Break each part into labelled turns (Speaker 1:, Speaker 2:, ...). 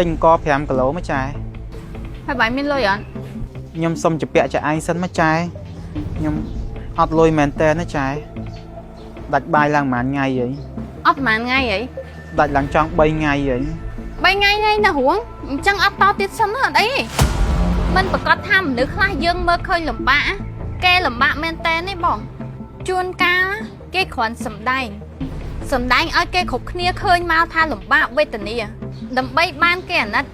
Speaker 1: ទិញអង្ករ5គីឡូមកចែ
Speaker 2: ហើយបងមានលុយអត់
Speaker 1: ខ្ញុំសុំជពាក់ចែឯងសិនមកចែខ្ញុំអត់លុយមែនតើណាចែដាច់បាយឡើងប្រហែលថ្ងៃហី
Speaker 2: អត់ប្រហែលថ្ងៃហី
Speaker 1: ដាច់ឡើងចង់3ថ្ងៃហី
Speaker 2: 3ថ្ងៃហើយណារួងអញ្ចឹងអត់តទៀតសិនណាអត់អីទេមិនប្រកាសថាមនុស្សខ្លះយើងមើលឃើញលំបាកគេលំបាកមែនតើនេះបងជួនកាលគេគ្រាន់សំដែងសំដែងឲ្យគេគ្រប់គ្នាឃើញមកថាលំបាកវេទនាដើម្បីបានគេអាណិត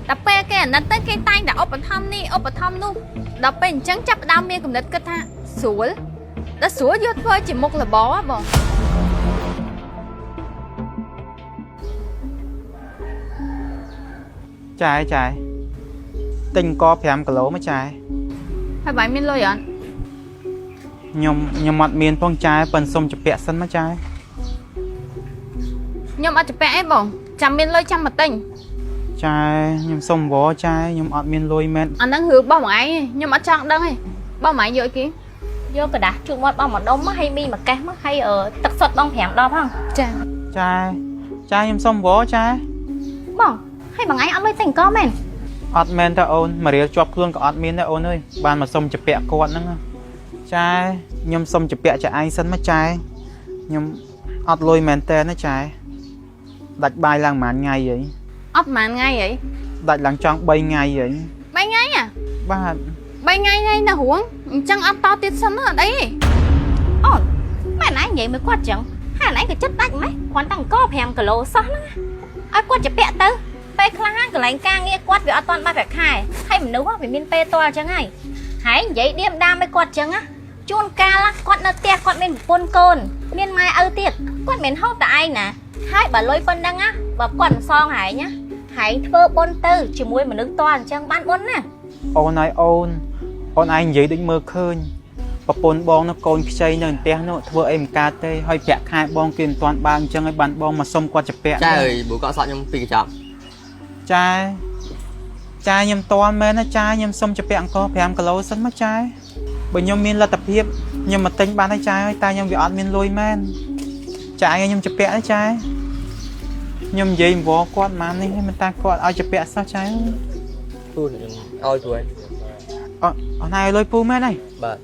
Speaker 2: តែពេលគេអាណិតទៅគេតែងតែឧបត្ថម្ភនេះឧបត្ថម្ភនោះដល់ពេលអញ្ចឹងចាប់ផ្ដើមមានគំនិតគិតថាស្រួលដល់ស្រួលយកធ្វើជាមុខរបរហ៎បង
Speaker 1: ចែចែទិញអង្ករ5គីឡូមកចែ
Speaker 2: ហើយបងមានលុយអត់
Speaker 1: ខ្ញុំអត់មានផងចែប៉ិនសុំជពាក់សិនមកចែ
Speaker 2: ខ្ញុំអត់ជពាក់អីបងចាំមានលុយចាំមកទិញ
Speaker 1: ចែខ្ញុំសុំវល់ចែខ្ញុំអត់មានលុយមែន
Speaker 2: អាហ្នឹងរឿងរបស់បងឯងខ្ញុំអត់ចង់ដឹងទេបងឯងយកអីគេ
Speaker 3: យកกระดาษជូតមាត់បងមួយដុំមកហើយមីមួយកេះមកហើយទឹកសុទ្ធបង5ដបហ្នឹង
Speaker 2: ចា
Speaker 1: ចែចែខ្ញុំសុំវល់ចែ
Speaker 3: បងហើយបងឯងអត់លុយទិញអង្ករមែន
Speaker 1: អត់មែនទេអូនមួយរៀលជាប់ខ្លួនក៏អត់មានដែរអូនអើយបានមកសុំជពាក់គាត់ហ្នឹងណាចែខ្ញុំសុំជពាក់ចែឯងសិនមកចែខ្ញុំអត់លុយមែនតើណាចែដាច់បាយឡើងប្រហែលថ្ងៃហី
Speaker 2: អត់ប្រហែលថ្ងៃហី
Speaker 1: ដាច់ឡើងចង់3ថ្ងៃហី
Speaker 2: 3ថ្ងៃហ៎
Speaker 1: បាទ
Speaker 2: 3ថ្ងៃហើយណារួងអញ្ចឹងអត់តទៀតសិនណាអត់អីទេ
Speaker 3: អូនម៉ែឯងនិយាយមួយគាត់ចឹងហើយឯងក៏ចិត្តដាច់ម៉េះគ្រាន់តែអង្ករ5គីឡូសោះហ្នឹងឲ្យគាត់ជពាក់ទៅពេលខ្លះកន្លែងការងារគាត់វាអត់ទាន់បាត់ប្រាក់ខែហើយមនុស្សវាមានពេលតល់ចឹងហើយហើយនិយាយឌៀមដាមឲ្យគាត់ចឹងណាជួនកាលគាត់នៅផ្ទះគាត់មានប្រពន្ធកូនមានម៉ែឪទៀតគាត់មិនហូបតែឯងណាហើយបើលុយប៉ុណ្ណឹងណាបើគាត់មិនសងហែងណាហែងធ្វើបុណ្យទៅជាមួយមនុស្សតល់អញ្ចឹងបានបុណ្យណា
Speaker 1: អូនហើយអូនអូនឯងនិយាយដូចមើលឃើញប្រពន្ធបងនោះកូនខ្ចីនៅផ្ទះនោះធ្វើអីមិនកើតទេហើយប្រាក់ខែបងគេមិនទាន់បើកអញ្ចឹងឲ្យបានបងមកសុំគាត់ជពាក់
Speaker 4: ចែអើយបើកក់សក់ខ្ញុំពីរកញ្ចប់
Speaker 1: ចែចែខ្ញុំតន់មែនណាចែខ្ញុំសុំជពាក់អង្គ5គីឡូសិនមកចែបើខ្ញុំមានលទ្ធភាពខ្ញុំមកទិញបានហើយចែហើយតែខ្ញុំវាអត់មានលុយមែនចែឲ្យខ្ញុំជពាក់ណាចែខ្ញុំនិយាយអង្វរគាត់ម៉ាននេះមិនតាគាត់ឲ្យជពាក់សោះចែ
Speaker 4: ពូខ្ញុំឲ្យព្រួយ
Speaker 1: អអូនហើយលុយពូមែនហើយ
Speaker 4: បាទ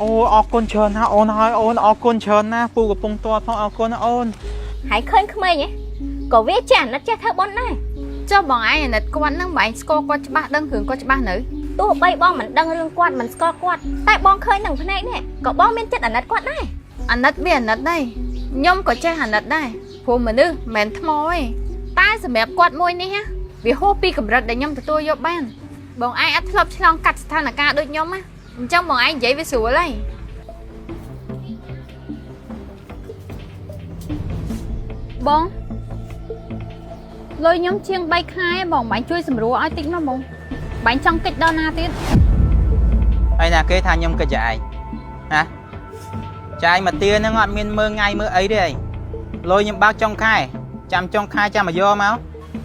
Speaker 1: អូអរគុណច្រើនណាស់អូនហើយអូនអរគុណច្រើនណាស់ពូកំពុងតតផងអរគុណណាអូន
Speaker 3: ហើយឃើញក្មេងហ៎ក៏វាចេះអាណិតចេះធ្វើបុណ្យដែរ
Speaker 2: ចុះបងឯងអាណិតគាត់ហ្នឹងបងឯងស្គាល់គាត់ច្បាស់ដឹងរឿងគាត់ច្បាស់នៅ
Speaker 3: ទោះបីបងមិនដឹងរឿងគាត់មិនស្គាល់គាត់តែបងឃើញនឹងភ្នែកនេះក៏បងមានចិត្តអាណិតគាត់ដែរ
Speaker 2: អាណិតវាអាណិតដែរខ្ញុំក៏ចេះអាណិតដែរព្រោះមនុស្សមិនមែនថ្មទេតែសម្រាប់គាត់មួយនេះណាវាហួសពីកម្រិតដែលខ្ញុំទទួលយកបានបងឯងអត់ធ្លាប់ឆ្លងកាត់ស្ថានភាពដូចខ្ញុំណាអញ្ចឹងបងឯងនិយាយវាស្រួលហើយបងលុយខ្ញុំជាង3ខែបងបាញ់ជួយសម្រួលឲ្យតិចមកបងបាញ់ចង់កិច្ចដល់ណាទៀត
Speaker 1: ហើយណាគេថាខ្ញុំគិតជាឯងណាចាយមកទាហ្នឹងអត់មានមើលថ្ងៃមើលអីទេអីលុយខ្ញុំបើកចុងខែចាំចុងខែចាំមកយកមក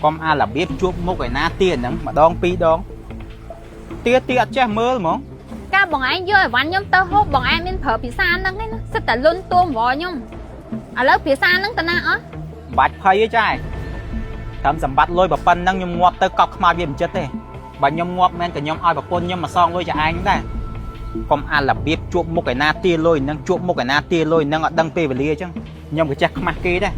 Speaker 1: កុំអារបៀបជួបមុខឯណាទាហ្នឹងម្ដងពីរដងទាទាអត់ចេះមើលហ្មង
Speaker 2: កាលបងឯងយកអីវ៉ាន់ខ្ញុំទៅហូបបងឯងមានប្រើភាសាហ្នឹងឯណាសិតតែលុនទួមវខ្ញុំឥឡូវភាសាហ្នឹងតាណាអស់
Speaker 1: មិនបាច់ភ័យទេចាយត្រឹមសម្បត្តិលុយប៉ុណ្ណឹងខ្ញុំងាប់ទៅកប់ខ្មោចវាមិនចិត្តទេបើខ្ញុំងាប់មែនក៏ខ្ញុំឲ្យប្រពន្ធខ្ញុំមកសងលុយចាឯងដែរកុំអារបៀបជួបមុខឯណាទាលុយហ្នឹងជួបមុខឯណាទាលុយហ្នឹងអត់ដឹងពេលវេលាអញ្ចឹងខ្ញុំក៏ចេះខ្មាស់គេដែរ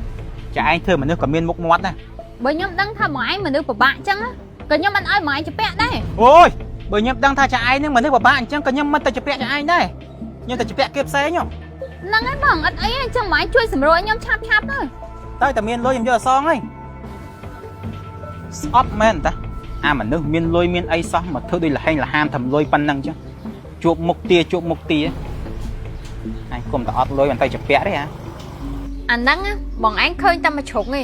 Speaker 1: ចាឯងធ្វើមនុស្សក៏មានមុខមាត់ដែរ
Speaker 2: បើខ្ញុំដឹងថាបងឯងមនុស្សពិបាកអញ្ចឹងណាក៏ខ្ញុំមិនឲ្យបងឯងជពាក់ដែរ
Speaker 1: អូយបើខ្ញុំដឹងថាចាឯងនឹងមនុស្សពិបាកអញ្ចឹងក៏ខ្ញុំមិនទៅជពាក់ចាឯងដែរខ្ញុំទៅជពាក់គេផ្សេងហ៎
Speaker 2: ហ្នឹងហើយបងអត់អីទេអញ្ចឹងបងឯងជួយសម្រួលឲ្យខ្ញុំឆាប់ឆាប់ទៅ
Speaker 1: តែតែមានលុយខ្ញុំយកអសងហើយស្អប់មែនតាអាមនុស្សមានលុយមានអីសោះមកធ្វើដូចលហែងលហាមធ្វើលុយប៉ុណ្ណឹងអញ្ចឹងជួបមុខទាជួបមុខទាអញគុំតែអត់លុយមិនទៅជពាក់ទេហ่า
Speaker 2: អាហ្នឹងណាបងឯងឃើញតែមួយជ្រុងទេ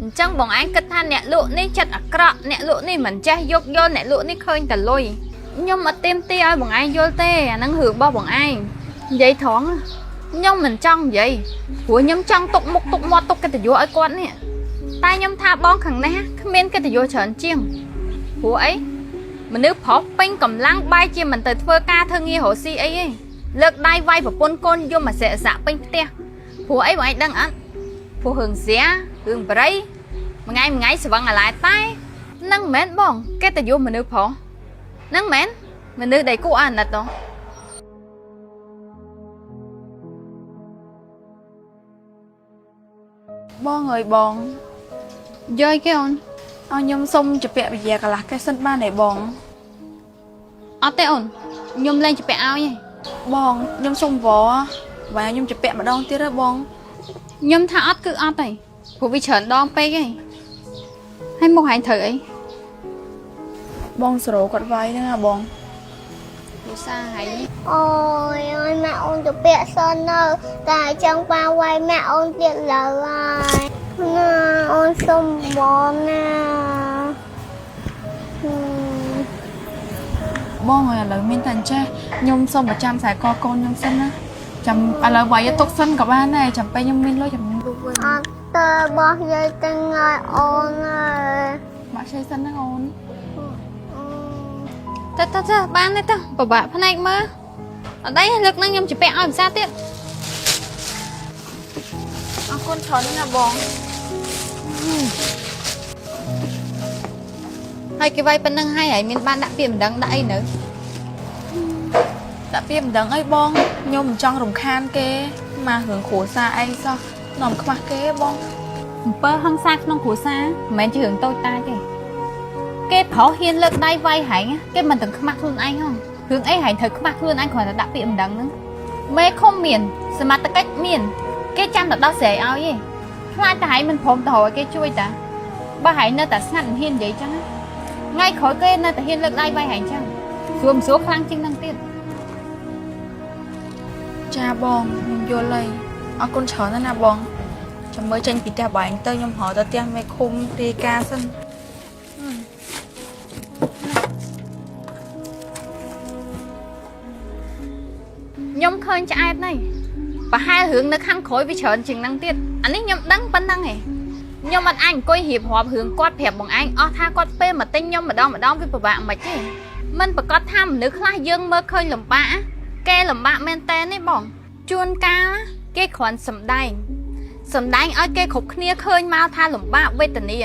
Speaker 2: អញ្ចឹងបងឯងគិតថាអ្នកលក់នេះចិត្តអាក្រក់អ្នកលក់នេះមិនចេះយោគយល់អ្នកលក់នេះឃើញតែលុយខ្ញុំអត់ទៀមទាឲ្យបងឯងយល់ទេអាហ្នឹងរឿងរបស់បងឯងនិយាយត្រង់ខ្ញុំមិនចង់និយាយព្រោះខ្ញុំចង់ទុកមុខទុកមាត់ទុកកិត្តិយសឲ្យគាត់នេះតែខ្ញុំថាបងខាងនេះគ្មានកិត្តិយសច្រើនជាងព្រោះអីមនុស្សប្រុសពេញកម្លាំងបែរជាមិនទៅធ្វើការធ្វើងាររកស៊ីអីទេលើកដៃវាយប្រពន្ធកូនយំអាសេះអាសាក់ពេញផ្ទះ ព្រោះអីបងឯងដឹងអត់ព្រោះរឿងស្រារឿងបរិយមួយថ្ងៃមួយថ្ងៃស្វឹងអាឡែតែ ហ្នឹងមិនមែនបងកិត្តិយសមនុស្សប្រុសហ្នឹងមិនមែនមនុស្សដែលគួរអាណិតហ៎
Speaker 5: បងអើយបង
Speaker 2: យាយគេអូន
Speaker 5: ឲ្យខ្ញុំសុំជពាក់វិយាកន្លះកេះសិនបានទេបង
Speaker 2: អត់ទេអូនខ្ញុំលែងជពាក់ឲ្យឯង
Speaker 5: បងខ្ញុំសុំវបើខ្ញុំជពាក់ម្ដងទៀតហ៎បង
Speaker 2: ខ្ញុំថាអត់គឺអត់ទេព្រោះវាច្រើនដងពេកឯងហើយមកហែងត្រូវអី
Speaker 5: បងសរោគាត់វាយហ្នឹងហ่ะបង
Speaker 2: ឧស្សាហ៍ហែង
Speaker 6: អូយអើយម៉ាក់អូនទៅពាក់សិននៅតែចង់ប៉ាវាយម៉ាក់អូនទៀតឡើយហើយណាអូនសុំបងណាហឹម
Speaker 5: បងអើយឥឡូវមានតែអញ្ចេះខ្ញុំសុំប្រចាំខ្សែកកូនខ្ញុំសិនណាចាំឥឡូវវាយទុកសិនក៏បានដែរចាំពេលខ្ញុំមានលុយចាំខ្ញុំលុះវិញ
Speaker 6: អត់ទៅបោះយាយទៅឲ្យអូនហើយ
Speaker 5: មកខ្ចីសិនណាអូន
Speaker 2: ទៅទៅទៅបានទេទៅពិបាកភ្នែកមើលអត់អីលើកហ្នឹងខ្ញុំជពាក់ឲ្យភាសាទៀត
Speaker 5: អរគុណច្រើនណាស់បង
Speaker 2: ហើយគេវាយប៉ុណ្្នឹងហើយហើយមានបានដាក់ពាក្យមិនដឹងដាក់អីនៅ
Speaker 5: ដាក់ពីមិនដឹងអីបងខ្ញុំមិនចង់រំខានគេមករឿងគ្រួសារឯងសោះនាំខ្មាស់គេបង
Speaker 2: អំពើហិង្សាក្នុងគ្រួសារមិនមែនជារឿងតូចតាចទេគេប្រុសហ៊ានលើកដៃវាយហែងគេមិនទាំងខ្មាស់ខ្លួនឯងហងរឿងអីហែងត្រូវខ្មាស់ខ្លួនឯងគ្រាន់តែដាក់ពាក្យមិនដឹងហ្នឹងមេឃុំមាន សមត្ថកិច្ចមាន គេចាំតែដោះស្រាយឲ្យឯងខ្លាចតែហែងមិនព្រមទៅរកឲ្យគេជួយតាបើហែងនៅតែស្ងាត់មិនហ៊ាននិយាយចឹងណាថ្ងៃក្រោយគេនៅតែហ៊ានលើកដៃវាយហែងចឹងស្រួលមិនស្រួលខ្លាំងជាងហ្នឹងទៀត
Speaker 5: ចាបងខ្ញុំយល់ហើយអរគុណច្រើនណាស់ណាបងចាំមើលចេញពីផ្ទះបងឯងទៅខ្ញុំរកទៅផ្ទះមេឃុំរាយការណ៍សិន
Speaker 2: ខ្ញុំឃើញឆ្អែតនេះប្រហែលរឿងនៅខាងក្រោយវាច្រើនជាងហ្នឹងទៀតអានេះខ្ញុំដឹងប៉ុណ្្នឹងឯងខ្ញុំអត់អាចអង្គុយរៀបរាប់រឿងគាត់ប្រាប់បងឯងអស់ថាគាត់ពេលមកទិញខ្ញុំម្ដងម្ដងវាពិបាកមិនទេមិនប្រកាសថាមនុស្សខ្លះយើងមើលឃើញលំបាកគេលំបាកមែនតើនេះបងជួនកាលគេគ្រាន់សំដែងសំដែងឲ្យគេគ្រប់គ្នាឃើញមកថាលំបាកវេទនា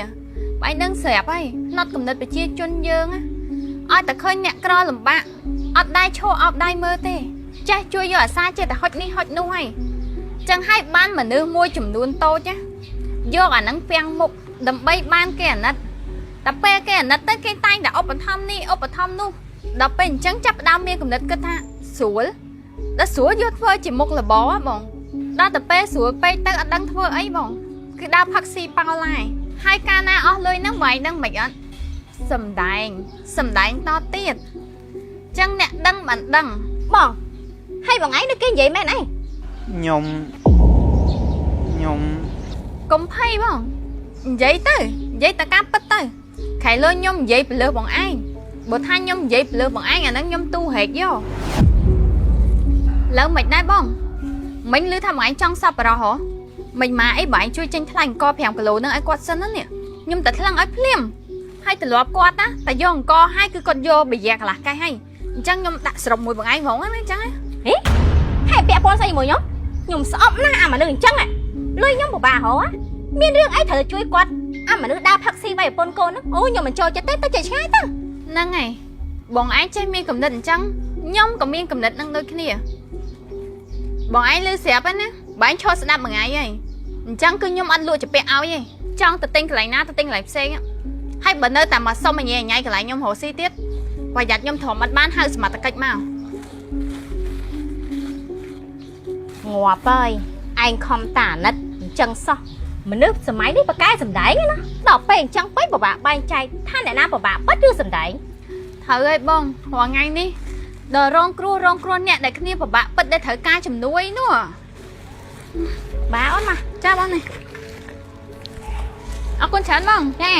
Speaker 2: បែរនឹងស្រាប់ហើយផ្នត់កំណត់ប្រជាជនយើងឲ្យតែឃើញអ្នកក្រលំបាកអត់ដែរឈរអោបដៃមើលទេ ចេះជួយយកអាសាចេះតែហុចនេះហុចនោះហើយចឹងហើយបានមនុស្សមួយចំនួនតូចណាយកអាហ្នឹងពាំងមុខដើម្បីបានគេអាណិតតែពេលគេអាណិតទៅគេតែងតែឧបត្ថម្ភនេះឧបត្ថម្ភនោះដល់ពេលអញ្ចឹងចាប់ផ្ដើមមានកំណត់គិតថាស្រួលដល់ស្រួលយកធ្វើជាមុខរបរហ៎បងដល់តែពេលស្រួលពេកទៅអត់ដឹងធ្វើអីបងគឺដើរផឹកស៊ីប៉ោឡាយហើយកាលណាអស់លុយហ្នឹងបងឯងដឹងមិនអត់សំដែងសំដែងតទៀតចឹងអ្នកដឹងបានដឹង
Speaker 3: បងហើយបងឯងដូចគេនិយាយមែនអី
Speaker 1: ខ្ញុំខ្ញុំ
Speaker 2: កុំភ័យបងនិយាយទៅនិយាយតែការពិតទៅខែលុយខ្ញុំនិយាយពីលើបងឯងបើថាខ្ញុំនិយាយពីលើបងឯងអាហ្នឹងខ្ញុំទូហែកយកឡើងមិនដែរបងមិញឮថាបងឯងចង់សប្បុរសហ៎មិញម៉ាអីបងឯងជួយចេញថ្លៃអង្គ5គីឡូហ្នឹងឲ្យគាត់សិនណានេះខ្ញុំតែថ្លឹងឲ្យភ្លាមហើយត្រឡប់គាត់ណាតែយកអង្គឲ្យគឺគាត់យកបយ៉ាកន្លះកេះហើយអញ្ចឹងខ្ញុំដាក់សរុបមួយបងឯងហ្មងណាអញ្ចឹងណា
Speaker 3: ហេហើយពាក់ព័ន្ធស្អីជាមួយខ្ញុំខ្ញុំស្អប់ណាស់អាមនុស្សអញ្ចឹងលុយខ្ញុំពិបាករកមានរឿងអីត្រូវជួយគាត់អាមនុស្សដើរផឹកស៊ីវាយប្រពន្ធកូនហ្នឹងអូខ្ញុំមិនចូលចិត្តទេទៅចេះឆ្ងាយទៅ
Speaker 2: ហ្នឹងហើយបងឯងចេះមានកំណត់អញ្ចឹងខ្ញុំក៏មានកំណត់នឹងដូចគ្នាបងឯងលឺស្រាប់ហើយណាបងឯងឈរស្ដាប់មួយថ្ងៃហើយអញ្ចឹងគឺខ្ញុំអត់លក់ចាពាក់ឲ្យទេចង់ទៅទិញកន្លែងណាទៅទិញកន្លែងផ្សេងហើយបើនៅតែមកសុំអញញ៉ៃកន្លែងខ្ញុំរកស៊ីទៀតប្រយ័ត្នខ្ញុំទ្រាំអត់បានហៅសមត្ថកិច្ចមក
Speaker 3: ងាប់ហើយឯងខំតាអាណិតអញ្ចឹងសោះមនុស្សសម័យនេះប្រកែសំដែងណាដល់ពេលអញ្ចឹងពេកពិបាកបែងចែកថាអ្នកណាពិបាកពិតឬសំដែង
Speaker 2: ត្រូវហើយបងរាល់ថ្ងៃនេះដល់រងគ្រោះរងគ្រោះអ្នកដែលគ្នាពិបាកពិតដែលត្រូវការជំនួយនោះ
Speaker 3: បាទអូនមក
Speaker 2: ចាបងនេះអរគុណច្រើនបង
Speaker 3: ចា